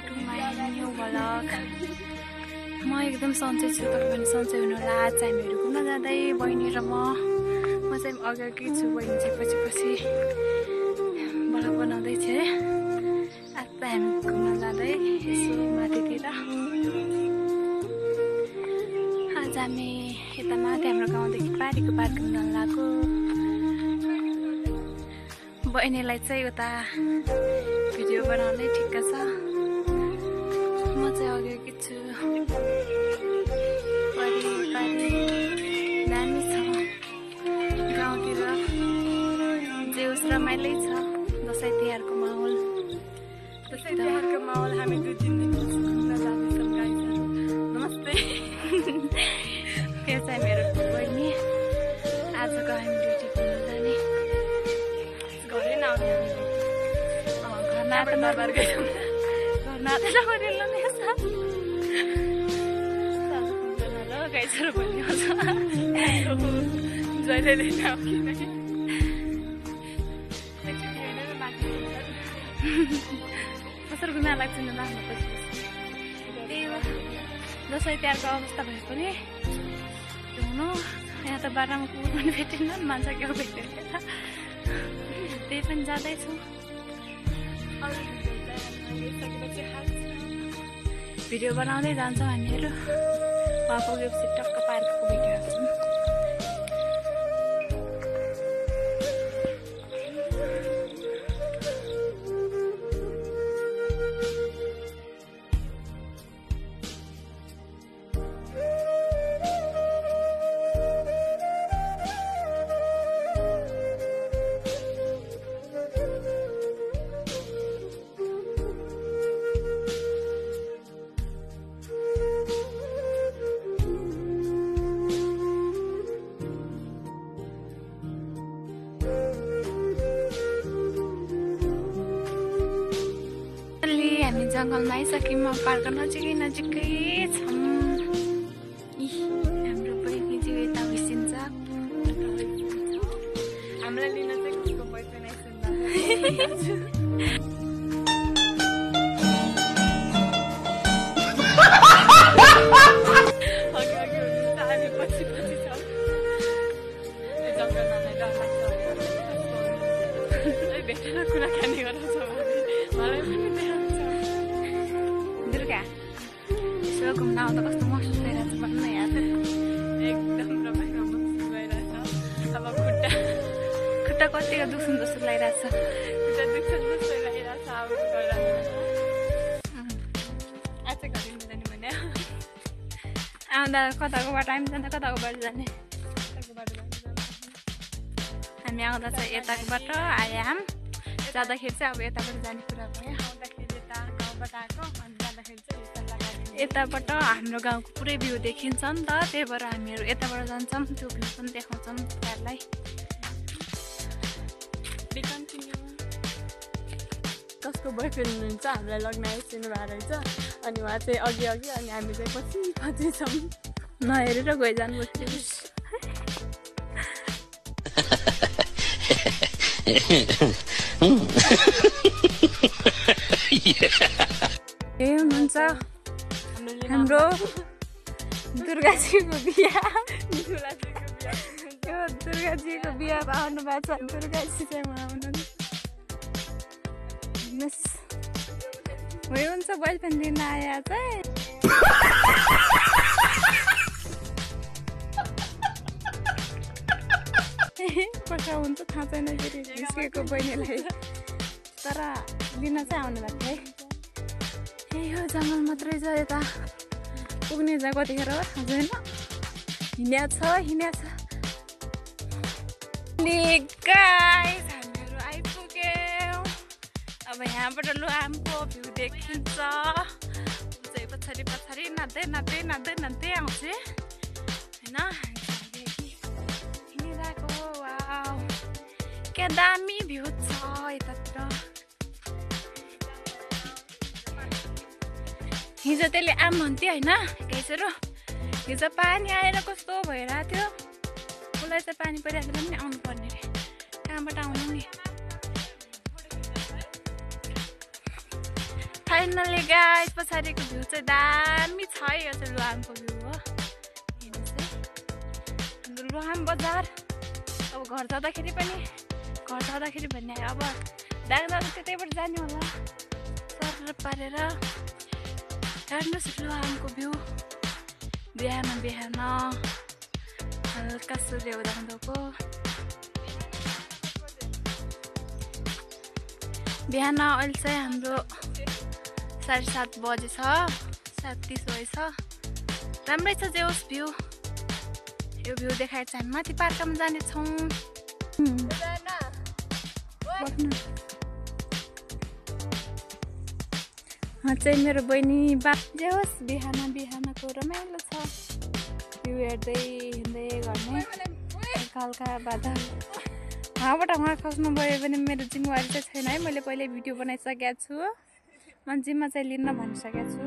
to my new vlog. म एकदम सन्चै छु, तपाईं पनि सन्चै हुनुहोला। आज हामीहरू घुम्न जाँदै बहिनी र म चाहिँ अगाडि छु, बहिनी चाहिँ पछि भ्लग बनाउँदै छ। आज हामी घुम्न जाँदै यसो माथितिर। आज हामी यता माथि हाम्रो गाउँदेखि पारीको पार्क घुम्न लागेको। बहिनीलाई चाहिँ उता भिडियो बनाउनै ठिक्क छ, म चाहिँ अगाडि छु। दामी छ गाउँतिर, जेउस रमाइलै छ। दसैँ तिहारको माहौल, दसैँ तिहारको माहौल। हामी 2-3 दिन घुम्न जाँदैछौँ गाइजहरू। नमस्ते। त्यो चाहिँ मेरो बहिनी। आजको हामी ड्युटी घुम्न जाने, घरै नआउने हामी। घर नाता नबार गयौँ, घर नाता नगरेर नै छ गाइजहरू भन्ने आउँछ। जहिले कसरी गुना लाग्छ नि लाग्नु पछि। त्यही हो, दसैँ तिहारको अवस्था भए पनि हुनु यहाँ त बाटामा कुकुर पनि भेटिन्न, मान्छे क्या भेटेन। त्यही पनि जाँदैछु। भिडियो बनाउँदै जान्छौँ हामीहरू। पुगेपछि टक्क पार्कको भिडियो हाल्छौँ। हामी जङ्गलमा आइसक्यौँ। पार्क नजिकै छौँ। हाम्रो बहिनीज्यू यता उसिन्छ। हामीलाई लिन चाहिँ कसको पैसा नै सुन्दा अघि हुनुहुन्छ, हामी पछि छौँ। जङ्गलमा डर लाग्छ, भेटेर कुराकानी गराउँछौँ। मलाई पनि यसो घुम्न आउँदा कस्तो महसुस भइरहेको छ भन्नु याद। एकदम रमाइलो महसुस भइरहेछ। अब खुट्टा कतिको दुख्छ जस्तो लागिरहेछ। खुट्टा दुख्छ जस्तो लागिरहेछ। अब आज चाहिँ घरि जाने भने आउँदा कताको बाटो हामी जाँदा कताको बाटो जाने। हामी आउँदा चाहिँ यताको बाटो आयाम, जाँदाखेरि चाहिँ अब यताबाट जाने कुरा भयो। आउँदाखेरि यता गाउँबाट आएको, अनि जाँदाखेरि चाहिँ यताबाट हाम्रो गाउँको पुरै भ्यू देखिन्छ नि त। त्यही भएर हामीहरू यताबाट जान्छौँ, त्यो भ्यू पनि देखाउँछौँ तपाईँहरूलाई। कसको बोयफ्रेन्ड हुनुहुन्छ हामीलाई लग्न आइसिनु भएको रहेछ। अनि उहाँ चाहिँ अघि अनि हामी चाहिँ पछि छौँ। नहेरेर गइजानु पर्छ। ए हुनुहुन्छ हाम्रो दुर्गाजीको बिहा। यो दुर्गाजीको बिहा आउनु भएको छ। दुर्गाजी चाहिँ उहाँ आउनुहुन्छ। हुन्छ बोयफ्रेन्ड लिन आया चाहिँ। पैसा हुन्छ थाहा छैन फेरि निस्केको बहिनीलाई, तर लिन चाहिँ आउनु भएको है। यो जङ्गल मात्रै छ, यता पुग्ने चाहिँ कतिखेर हो थाहा छैन। हिँड्या छ। गाइस हामीहरू आइपुग्यौँ। अब यहाँबाट लुआमको भ्यू देखिन्छ। चाहिँ पछाडि नाच्दै आउँछ होइन। हिँडिरहेको वाउ, क्या दामी भ्यू छ यतातिर। हिजो त्यसले आम भन्थ्यो होइन गाइसहरू। हिजो पानी आएर कस्तो भइरहेको थियो। उसलाई चाहिँ पानी परिहाल्दा पनि आउनु पर्ने रे। कहाँबाट आउनु नि। फाइनली गाइस पछाडिको भ्यू चाहिँ दामी छ है। यो चाहिँ लुहामको भ्यू हो। हेर्नुहोस् है हाम्रो लुहाम बजार। अब घर जाँदाखेरि भन्ने अब दागदाग त्यतैबाट जाने होला सर पारेर। हेर्नुहोस् लुहामको भ्यू। बिहान हल्का सूर्य उदाउँदोको। बिहान अहिले चाहिँ हाम्रो 7:30 बजे छ, 7:30 बजेछ। राम्रै छ जे होस् भ्यू। यो भ्यू देखाएर चाहिँ हामी माथि पार्कमा जानेछौँ। चाहिँ मेरो बहिनी जे होस् बिहानको रमाइलो छ। भ्यू हेर्दै गर्ने हल्का बादल। वहाँबाट वहाँ खस्नु भयो भने मेरो जिम्मेवारी चाहिँ छैन है। मैले पहिले भिडियो बनाइसकेको छु। म जिम्मा चाहिँ लिन भनिसकेको छु।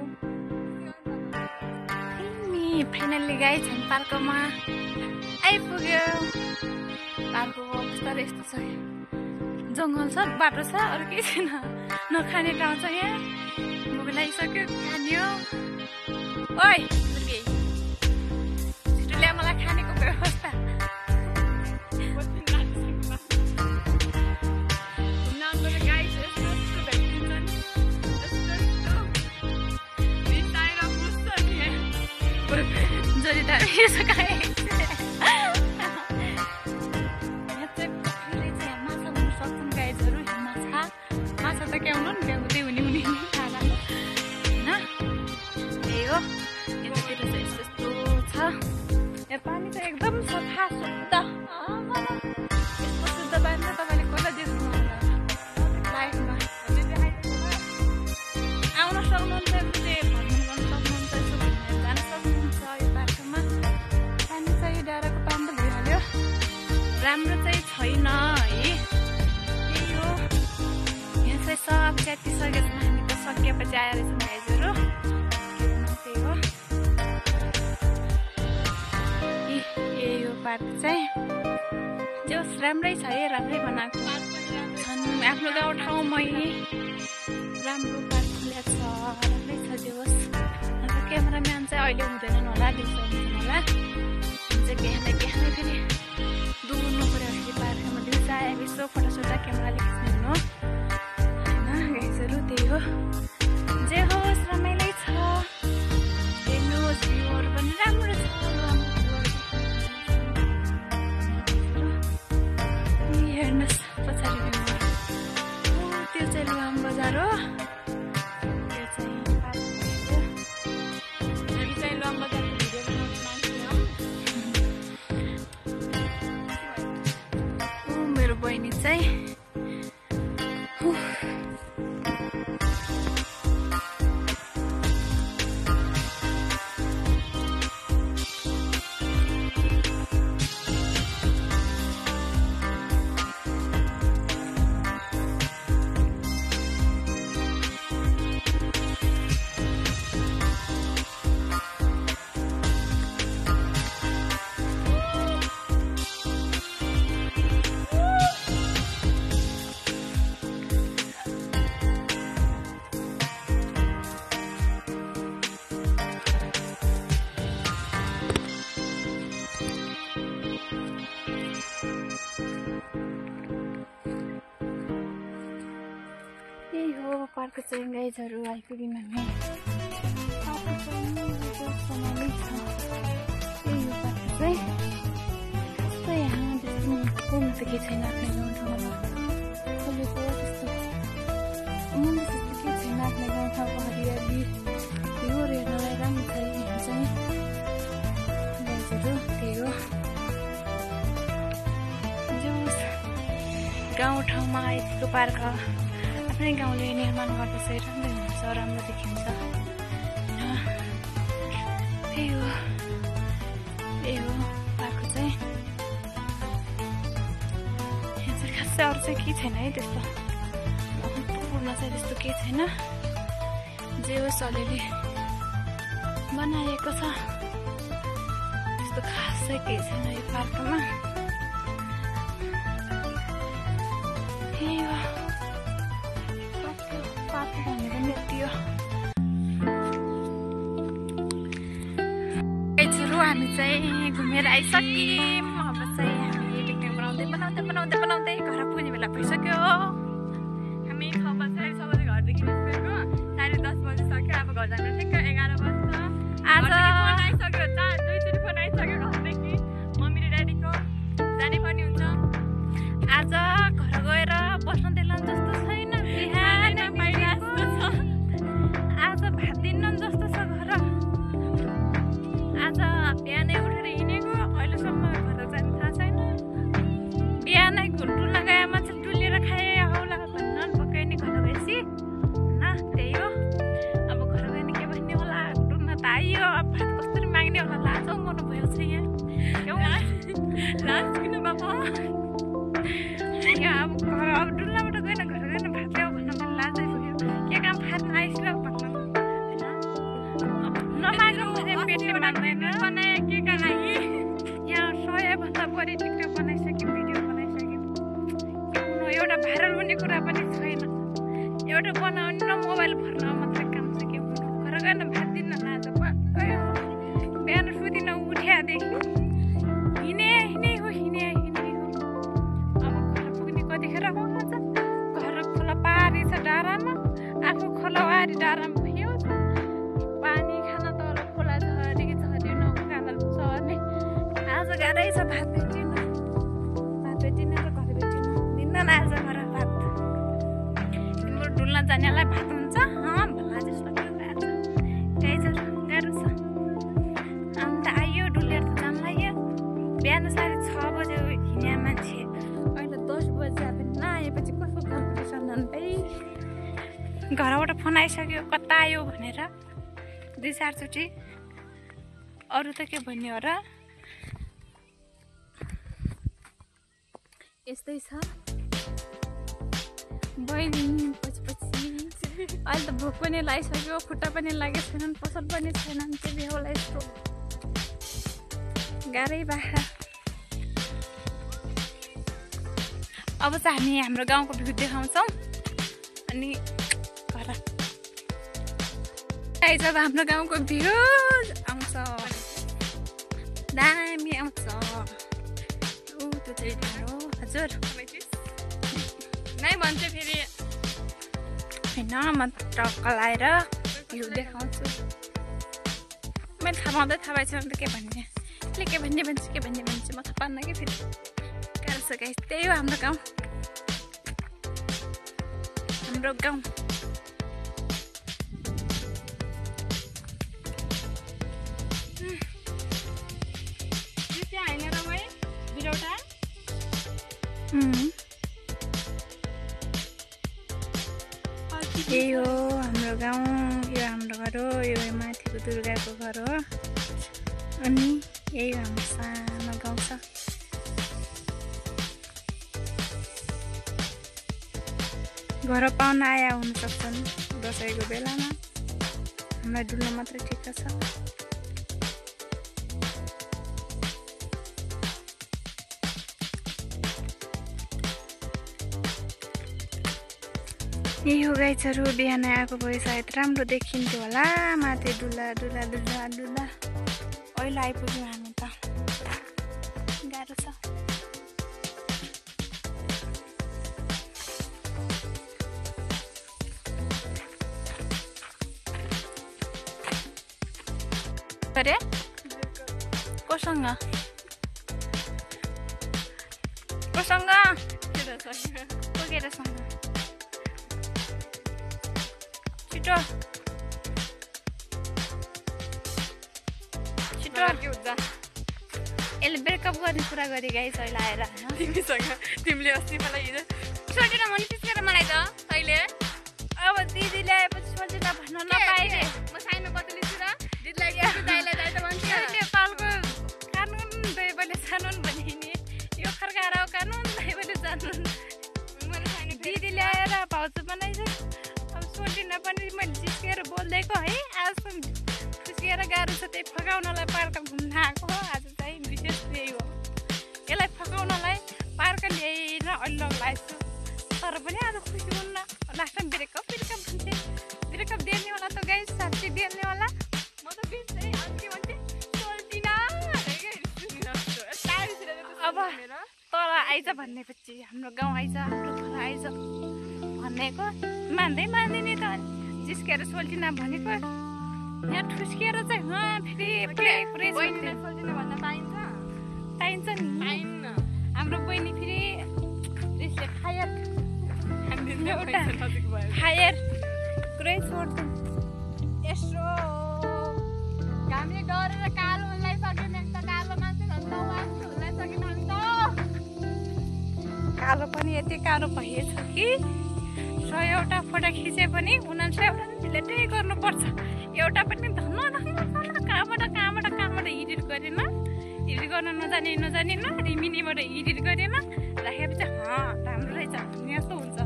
फाइनल्ली गाइस हामी पार्कमा आइपुग्यो। पार्कको अवस्था यस्तो छ। जङ्गल छ, बाटो छ, अरू केही छैन। नखाने ठाउँ छ यहाँ। भोक लागिसक्यो, खानियो। ओइ छिटो ल्याउ मलाई खानेको व्यवस्था। माछा त क्या हुनु नि ल्याउँदै हुने खाना होइन। त्यही हो यतातिर चाहिँ यस्तो छ। यहाँ पानी चाहिँ एकदम सफा शुद्ध। यस्तो शुद्ध पानी त तपाईँले कसलाई देख्नु लाइफमा आउन सक्नुहुन्छ। राम्रो चाहिँ छैन है। त्यही हो यहाँ चाहिँ सब च्यातिसकेको छ। हामी त सकिएपछि आएर छौँ गाइजहरू। त्यही हो यही हो पार्क चाहिँ। जो राम्रै छ है। राम्रै बनाएको छन्। आफ्नो गाउँठाउँमै राम्रो पार्क खुलेको छ। राम्रै छ जे होस्। अन्त क्यामेराम्यान चाहिँ अहिले हुँदैनन् होला, दिउँसो हुँदैन होला। चाहिँ बिहानै फेरि दुर्नु पऱ्यो। फेरि पार्कमा दिउँसो आएर यसो फोटोसोटो क्यामेराले खिच्नु हो होइन गाइजहरू। त्यही हो जे होस् रमाइलै छ। हेर्नुहोस् भ्यूहरू पनि राम्रो छ। हेर्नुहोस् पछाडि भ्यूहरू। त्यो चाहिँ लुहाम बजार हो। त्यो चाहिँ पार्क हो। हामी चाहिँ लुहाम बजारको भिडियो बनाउने मान्छे हो। मेरो बहिनी चाहिँ पार्क चाहिँ गाइजहरू आइपुग्यौँ हामी। यही हो पार्क चाहिँ। त्यस्तै यहाँ त्यस्तो कोही त केही छैन। आफ्नो गाउँठाउँमा खोलेको त्यस्तो त्यस्तो केही छैन। आफ्नो गाउँठाउँको हरियाली भ्यूहरू हेर्नलाई राम्रो छ यहाँ चाहिँ गाइजहरू। त्यही हो जोस् गाउँठाउँमा यस्तो पार्क आफ्नै गाउँले निर्माण गर्दा चाहिँ राम्रै हुन्छ, राम्रो देखिन्छ होइन। त्यही हो पार्क चाहिँ। यहाँ चाहिँ खासै अरू चाहिँ केही छैन है। त्यस्तो महत्त्वपूर्ण चाहिँ त्यस्तो केही छैन। जे होस् अलिअलि बनाइएको छ। त्यस्तो खासै केही छैन यो पार्कमा। त्यही हो भनेको नि यति हो। हामी चाहिँ घुमेर आइसक्यौँ। अब चाहिँ हामी पिकनिक बनाउँदै घर पुग्ने बेला भइसक्यो। हामी 6 बजे घरदेखि निस्केको 10:30 बजिसक्यो। अब घर जानु ठिक्क 11 बज्छ। आज फोन आइसक्यो, 2-3 फोन आइसक्यो घरदेखि। मम्मी र ड्याडीको जाने पर्ने हुन्छ। आज घर गएर बस्न देला जस्तो छैन, बिहानै बाहिर जस्तो छ। आज भात दिन्न जस्तो छ घर। आज बिहानै उठेर हिँडेको, अहिलेसम्म घर जानु थाहा छैन। बिहानै डुल्न गए मान्छे डुलेर खाए होला भन्न पक्कै नि घर गएपछि न त्यही हो। अब घर गएर के भन्ने होला, डुल्न त आइयो, अब भात कसरी माग्ने होला, लाजौ मर्नु भयो छ यहाँ। लाज किन बाबा यहाँ अब डुल्नबाट गएन, घर गएन भात ल्याऊ भन्न पनि लाजै पुग्यो। के काम खानु आइसक्यो भन्न नमाग्नु पेटले मान्दैन। बनाए के का लागि यहाँ 100भन्दा बढी टिकटक बनाइसक्यो, भिडियो बनाइसक्यो। एउटा भाइरल हुने कुरा पनि छैन। एउटा बनाउनु र मोबाइल भर्न मात्रै काम छ। के हुनु घर गएर भात दिन्न लाज पक्कै हो। बिहान सुतिन उठ्यादेखि हिँडे हो। अब घर पुग्ने कतिखेर हुन्छ? घर खोला पारी छ डाँडामा, आफू खोला वारी डाँडामा भयो। पानी खान तल खोला झरिन उकालो सर्ने। आज गाह्रै छ भात भेटिन र घर भेटिन दिन्न न आज घर भात। तिम्रो डुल्न जानेलाई भात हुन्छ भन्ला जस्तो लाग्यो। त्यही छ, गाह्रो छ। अन्त आइयो डुलेर त जान लाग्यो। बिहान 6:30 बजे हिँड्या मान्छे अहिले 10 बजे नआएपछि कसो गर्नु सन्तान। घरबाट फोन आइसक्यो कता आयो भनेर 2-4 चोटि। अरू त के भन्ने हो र। यस्तै छ बहिनी। पछि अहिले त भोक पनि लागिसक्यो, खुट्टा पनि लागेको छैनन्, पसल पनि छैनन्। त्यो बेहोला यस्तो गाह्रै बाख्रा। अब चाहिँ हामी हाम्रो गाउँको भ्यू देखाउँछौँ अनि घर। जब हाम्रो गाउँको भ्यू आउँछ दामी आउँछ। त्यो चाहिँ हो हजुर नै भन्छ फेरि होइन। म टक्क लाएर भ्यू देखाउँछु। मैले थाहा पाउँदै थाहा पाएछ भने त के भन्ने, के भन्ने भन्छ म थाहा पान्न कि फेरि। गाह्रो छ गाइस। त्यही हो हाम्रो गाउँ। यही हो हाम्रो गाउँ। यो हाम्रो घर हो। यो माथिको दुर्गाको घर हो। अनि यही हो हाम्रो सानो गाउँ छ। घर पाहुना आया हुन सक्छन् दसैँको बेलामा। हामीलाई डुल्न मात्रै ठिक छ। यही हो गाइजहरू। बिहान आएको भए सायद राम्रो देखिन्थ्यो होला। माथि डुल्ला। अहिले आइपुग्यौँ हामी त। गाह्रो छ। अरे कोसँग केटासँग छिटो यसले ब्रेकअप गर्ने कुरा गरे गाइस अहिले आएर तिमीसँग। तिमीले अस्ति मलाई हिजो सोचेर मन पिस्केर मलाई त अहिले। अब दिदी ल्याएपछि सोचेर भन्न नपाए रे। म साइनो बदली छु र दिदीलाई दाइलाई दाइ त भन्छ। नेपालको कानुन दैवले कानुन भने नि यो खर्काएर कानुन दैवले जानुन। दिदी ल्याएर भाउजू बनाइसक्यो। अब सोचिन पनि मैले जिस्केर बोलिदिएको है। आज खुसिएर गाह्रो छ। त्यही फकाउनलाई पार्क घुम्न आएको हो। आज चाहिँ विशेष त्यही हो। यसलाई फकाउनलाई पार्क ल्याएर अहिले लगाएको छु। तर पनि आज खुसी हुन्न। लास्टमा ब्रेकअप भन्छ। आइज भन्नेपछि हाम्रो गाउँ आइज हाम्रो घर आइज भनेको मान्दैन नि त जिस्केर सोल्टिना भनेको यहाँ ठुस्किएर चाहिँ फेरि सोल्टिन भन्न पाइन्छ नि पाइन्न हाम्रो बहिनी फेरि त्यसले फायर कुरै छोड्छ यसो घामले डरेर कालो हुनलाइसकेन नि त कालो मान्छे हुनलाइसकेन नि त कालो पनि यति कालो भइएछ कि 100वटा फोटो खिचे पनि 99वटा डिलिटै गर्नुपर्छ एउटा पनि धन्न कहाँबाट एडिट गरेन एडिट गर्न नजाने रिमिनीबाट एडिट गरेन राखेर चाहिँ राम्रो रहेछ भन्ने जस्तो हुन्छ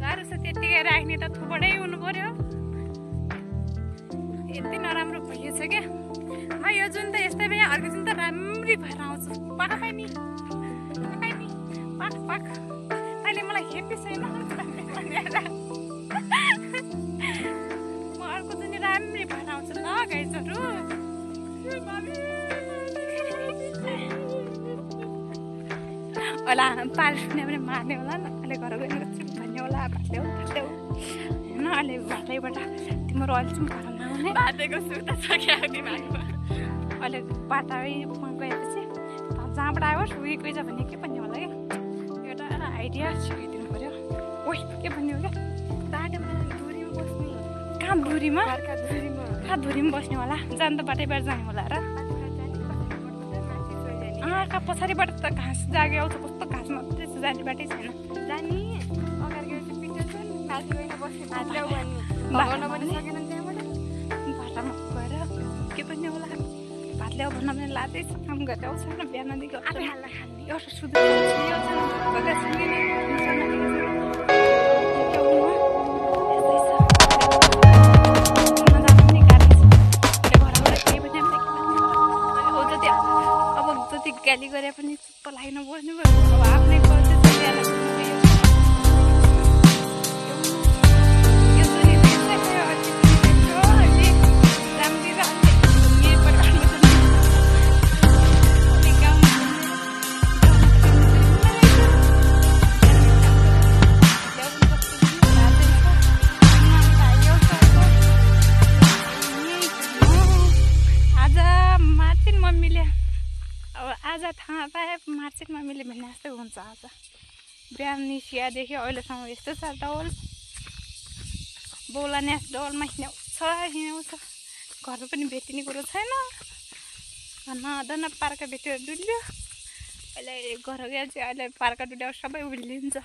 गाह्रो छ त्यतिकै राख्ने त थोपडै हुनु पर्यो यति नराम्रो भइएछ क्या म यो जुन त यस्तै भयो अर्को जुन त राम्री भएर आउँछ पाकै नि पाक अहिले मलाई हेप्पी छैन म अर्को जुन राम्री भएर आउँछ ल गाइजहरू होला पाल सुने भने मार्ने होला न अहिले घर गएर भन्ने होला भात्ल्याउ होइन अहिले भातैबाट तिम्रो अहिले चाहिँ घर नआउने बाटेको सुता सक्यो दिमागमा अहिले बाटामा गएपछि जहाँबाट आयो उयो गइज भने के भन्ने होला क्या एउटा आइडिया सिकाइदिनु पऱ्यो ओइ के भन्ने हो क्या बाटोमा धुरीमा बस्ने कहाँ धुरीमा धुरीमा धुरीमा बस्ने होला जानु त बाटैबाट जाने होला र कहाँ पछाडिबाट त घाँस जागे आउँछ कस्तो घाँस मात्रै छ जाने बाटै छैन जानी अगाडि गएर पिक्चर छ नि माथि गएर बस्ने भात्ल्याउ भन्ने भगाउन पनि सकेन त्यहाँबाट बाटामा गएर के भन्ने होला भातल्याउ भन्न भने लाँदैछ काम गरेर आउँछ न बिहानदेखि एउटा गाली गरे पनि चुप्प लाग्न बस्नु भयो अब आफ्नै आज थाहा पाए मार्चिट मम्मीले भने जस्तै हुन्छ आज बिहान निस्कियादेखि अहिलेसम्म यस्तो छ डौल बौला न्यास डौलमा हिँड्याउँछ घरमा पनि भेटिने कुरो छैन धन्न पार्का भेटेर डुल्यो अहिले घर गएर चाहिँ अहिले पार्का डुल्यो सबै उल्लिन्छ